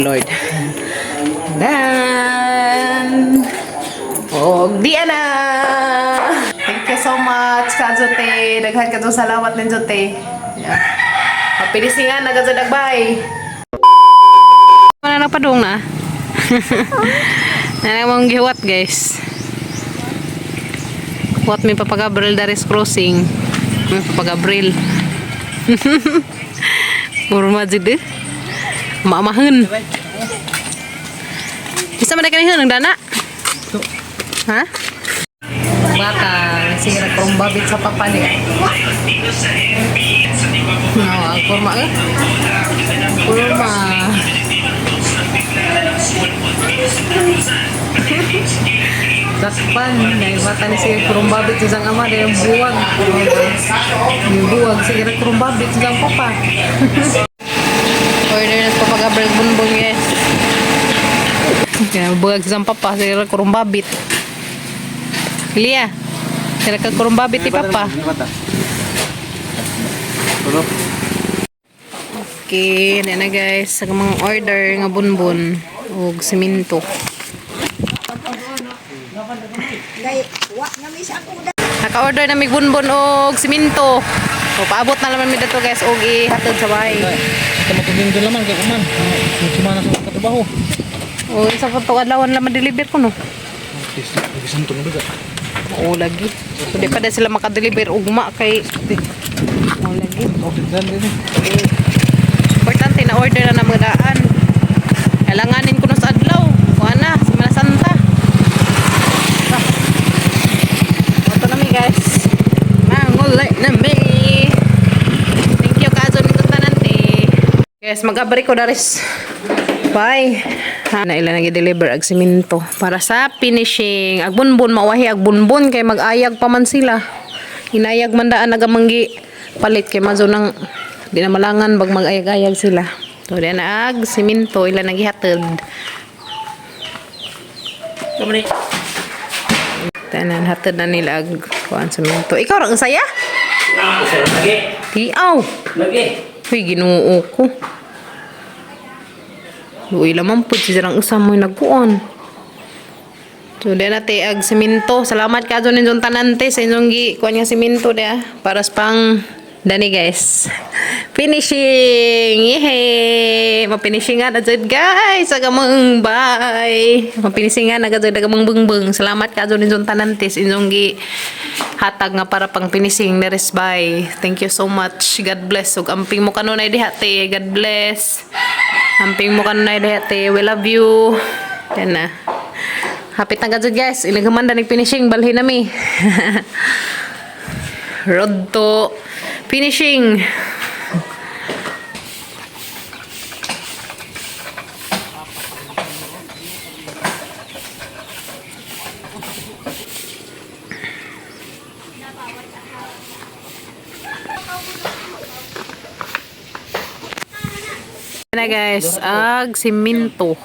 Lord. Dan! Og di na! Thank you so much, Kajote. Daghan ka salamat ninyo, te. Yeah. Mapinisingan na kadto dagbay. Wala na padung na. Nana mong gihuwat, guys. Huwat mi Papa Gabriel Daris Crossing. Mi Papa Gabriel. Kurma jud eh. Maamahon. Bisa man kani ng dana? Ha? Bata, sige na kurumbabit sa papa niya. No, ang kurma eh. Kurma. Dakpan, naibata ni sige kurumbabit sa isang ama, dahil buwag. Yung buwag, sige na kurumbabit sa isang papa. Order na sa Papa Gabriel Bunbun, guys. Kaya buwag sa isang papa, sige na kurumbabit. Lia, sige ka kurumbabit ni papa. Okay, na na guys, sa mga order nga bunbun ug simento. Naka-order na mig bunbun og simento. O paabot na naman mi dito guys og ihatod sa bahay. Ito matubing doon naman kay kuman. Sumana sa katrabaho. O sa pagtog adlawan lang ma-deliver ko no. Bisan to na. Oo lagi. So, di pa din sila makadeliver ugma kay Oo lagi. Okay, dan din. Importante na order na ng mga daan. Kailanganin ko na sa adlaw. Kuha na, Semana Santa. Ah. Ito na mi guys. Mangulay na mi. Thank you kaso nito tanante. Guys, mag-abri ko daris. Bye. Ha, na ila nag-deliver ag simento para sa finishing. Ag bunbun mawahi ag bunbun kay mag-ayag pa man sila. Inayag man daan nagamanggi palit kay mazo nang di na malangan bag mag-ayag-ayag sila. So di na ag simento ila nagihatod. Kamani. Tanan hatod na nila ag kuan simento. Ikaw ra ang saya? Lagi. Tiaw. Lagi. Uy, Ginoo ko. Luoy lamang po, si Jarang usa mo'y nagkuon. So, di na te, ag simento. Salamat ka dyan inyong tanante sa inyong gi, kuan nga simento di ah. Para sa pang, dani guys. Finishing! Yehey! Mapinishingan na dyan guys! Agamang bye! Mapinishingan na dyan agamang bungbung. Salamat ka dyan inyong tanante sa inyong gi, hatag nga para pang finishing na res bye. Thank you so much. God bless. Ug amping mo kanunay diha te. God bless. Amping mo kanunay diha te. We love you. Yan na. Hapit na gajud guys. Ilang na finishing balhin nami. Road to finishing. Yan na guys, ag siminto.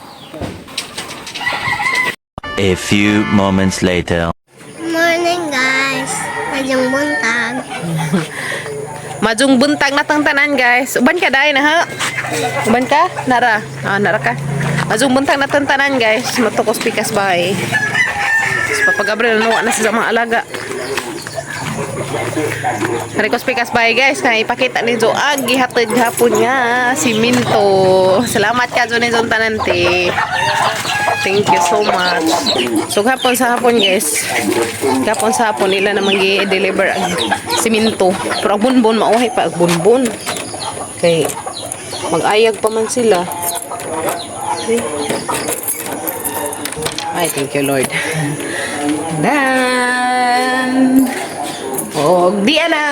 A few moments later. Morning guys. Madyong buntag. Majung buntag na tang tanan guys. Uban ka dai na ha? Uban ka? Nara. Ah, nara ka. Majung buntag na tang tanan guys. Matukos pikas bay. Sa Papa Gabriel nuwa na sa mga alaga. Rekos pikas bay guys, kaya ipakita ni Jo ang gihatod gihapon nga siminto. Salamat ka Jo ni Zon tanante. Thank you so much. So hapon sa hapon guys. Hapon sa hapon nila naman gi-deliver ang siminto. Pero ang bunbon mauhay pa ang bunbon. Kay mag-ayag pa man sila. See? Ay, thank you Lord. Dan. Og di na.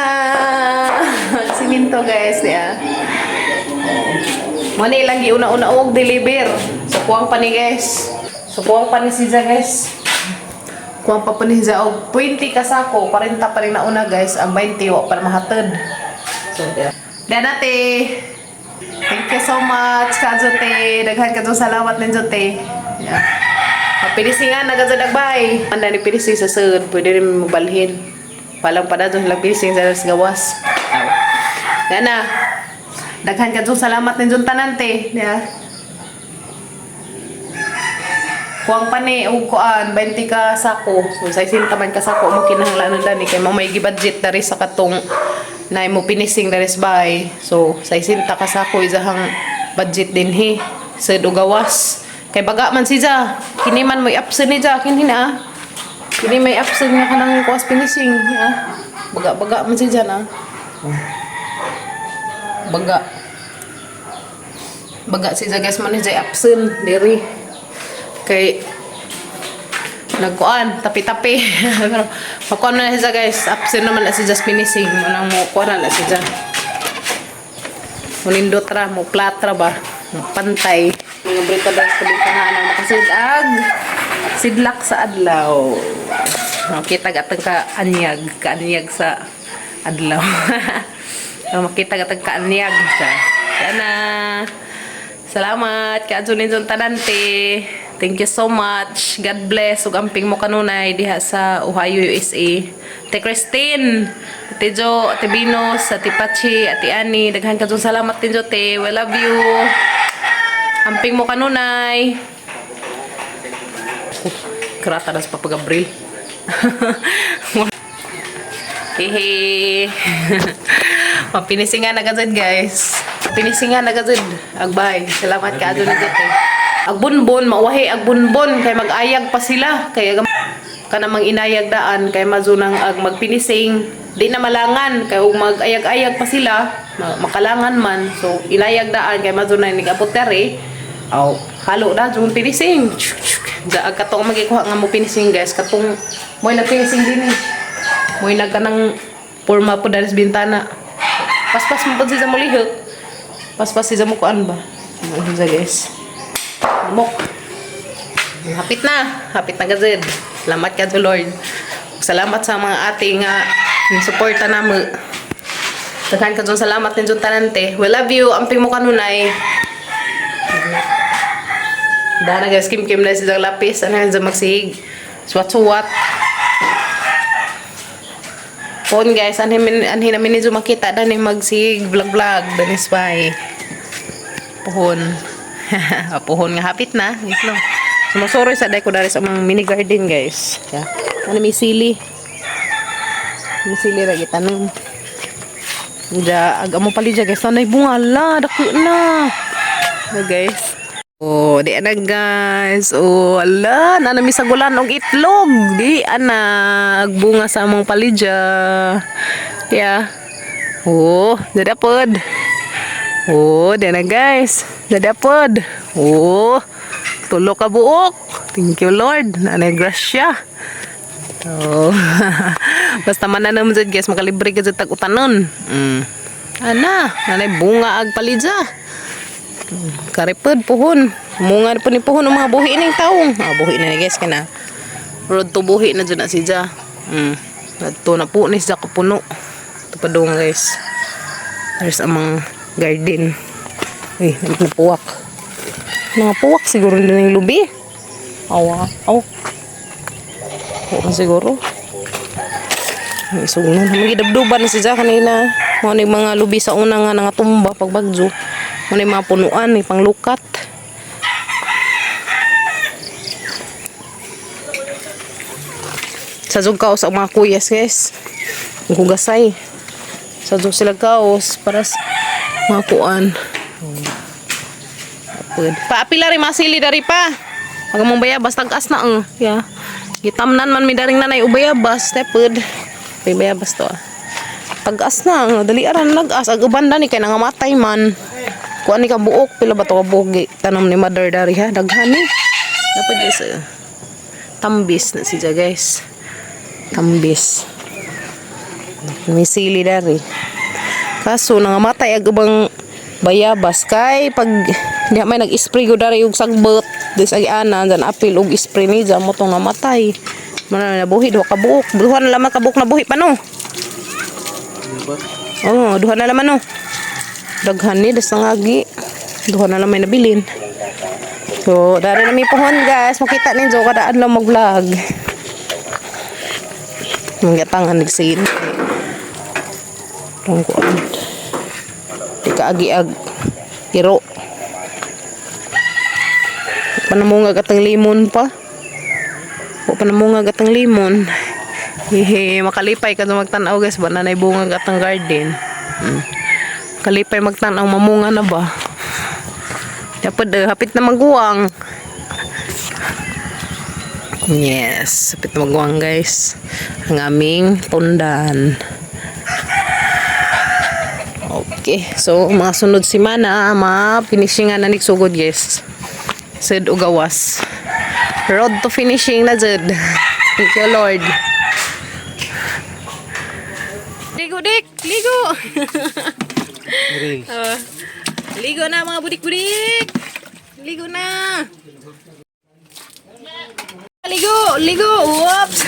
Siminto guys, ya. Mo ni lang giuna-una og deliver. So kuwang pa ni guys. So kuwang pa ni siya guys. Kuwang pa pa ni siya og 20 ka sako, 40 pa rin nauna guys, ang 20 wa pa na mahatod. So yeah. Dana te. Thank you so much Kajote. Daghan ka salamat ninyo te. Yeah. Mapinisingan na kadto dagbay. Anda ni pinising sa sud, pwede rin mabalhin. Palang pa na doon lang pinising sa gawas. Dana. Daghan ka salamat ninyo tanan te. Yeah. Kuang pani og kuan 20 ka sako. So 60 man ka sako mo kinahanglan dani kay mo may gi-budget dari sa katong na mo pinising dari sa bahay. So 60 ka sako isahang budget dinhi sa gawas. Kay baga man siya. Kini man mo absent ni ja kini na. Kini may absent nga kanang kuas finishing ha. Baga-baga man siya na. Baga. Baga si guys man ni jay absent diri. Kay nagkuan tapi-tapi pero makuan na siya guys, absent naman na siya finishing mo nang mo kuan na siya. Munindot ra mo platra ba, mo pantay. Mga brito guys, kabintangan ang makasid-ag sidlak sa adlaw. Makita gatang ka anyag, kaanyag sa adlaw. Makita gatang kaanyag sa. Sana. Salamat ka Junin Tanante. Thank you so much. God bless ug amping mo kanunay diha sa Ohio, USA. Ate Christine, Ate Jo, Ate Binos, Ate Pachi, Ate Annie, daghan ka salamat din Jo, te. We love you. Amping mo kanunay. Krata na sa Papa Gabriel. Hehe. Mapinisingan na gazed guys. Pinisingan na gazed. Agbay. Salamat ka adto na gazed. Agbunbon, mawahi agbunbon kay mag-ayag pa sila. Kay kanamang inayag daan kay mazunang ag magpinising di na malangan kay ug mag-ayag-ayag pa sila makalangan man, so inayag daan kay mazunang nigabot dere. Aw, halo na jung pinising. Da ag katong magikuha nga mo pinising guys, katong mo'y nagpinising din eh. Mo'y nagkanang porma po dali sa bintana. Paspas mo po siya mo lihok. Paspas siya mo kuan ba. Ano siya guys? Mok. Hapit na. Hapit na gazed. Salamat ka to Lord. Salamat sa mga ate nga suporta namo. Daghan ka dyan salamat ninyo tanante. We love you. Amping mo kanunay. Dana guys, kim kim na silang lapis. Ano yan sa magsihig? Suwat-suwat. Phone guys, anhin namin ninyo makita dani magsihig vlog vlog dani spy. Puhon. Puhon nga hapit na. Guys, no. Sumusuroy sa day ko dari sa mga mini garden guys. Yeah. Ano may sili. May sili ra gitanom. Ja, ag amo pali guys. Nanay bunga la, dako na. Na guys. Oh, di ana guys. Oh, ala, na nami sa gulan og itlog. Di ana bunga sa among palidya. Yeah. Oh, dada pod. Oh, di na guys. Dada pod. Oh, tulo ka buok. Thank you Lord. Nanay grasya. Oh. Basta man na naman jud guys, makalibre ka jud tag utanon. Ana, nanay bunga ag palidya. Karipod puhon. Munga po ni puhon ang mga buhi ning taong. Ah, buhi na ni guys kana. Road to buhi na jud na siya. Adto na po ni siya kapuno. Ito pa dong guys. There's amang garden. Uy, napuwak. Mga puwak siguro din yung lubi. Awa. Aw. Oo siguro. Ay, sugnon. Magidabduban na siya kanina. Mga ni mga lubi sa una nga nangatumba pagbagyo. Mga ni mga punuan, ni panglukat. Sa zug kaos ang mga kuyas guys. Ang hugasay. Sa zug sila kaos para sa mga kuan. Apod. Paapila rin masili dari pa. Pag mong bayabas, tagas na ang. Yeah. Gitamnan man mi daring nanay ubayabas, tepod. May bayabas to ah. Tagas na ang dali aran nagas ag uban ni kay nangamatay man. Kuan ni ka buok pila ba to ka buok gi- tanom ni mother dari ha daghan ni. Dapat guys tambis na siya guys. Tambis. May sili dari. Kaso nangamatay ag ubang bayabas kay pag di may nag-spray go dari og sagbot dis ag ana dan apil og spray ni mo tong namatay. Mana na nabuhi duha ka buok. Duha na lamang ka buok nabuhi pa no. Oh, duha na laman no. Daghan ni das nangagi. Duha na lang may nabilin. So, dari na mi pohon guys. Makita ninyo kada adlaw mag-vlog. Mga tangan nagsin. Tungkuan. Di kaagi-ag. Iro. Pa namungag atang limon pa. Wa pa namungag atang limon. Hehe, makalipay ka magtan-aw, guys, ba nanay bungag atang garden. Kalipay magtan-aw mamunga na ba. Dapat hapit na maguwang. Yes, hapit na maguwang, guys. Ang aming tundan. Okay, so mga sunod semana, mga finishingan na sugod, guys. Sud o gawas. Road to finishing na jud. Thank you, Lord. Ligo, dik! Ligo! Reels. Ligo na, mga budik-budik! Ligo na! Ligo! Ligo! Whoops!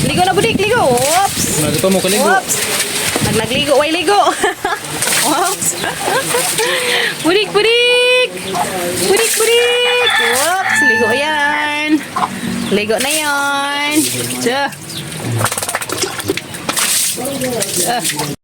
Ligo na, budik! Ligo! Whoops! Nagito mo kaligo. Whoops! Naglagligo, way ligo! Whoops! Budik, budik! Budik, budik! Whoops! Ligo yan! Ligo na yan! Tiyo! Tiyo!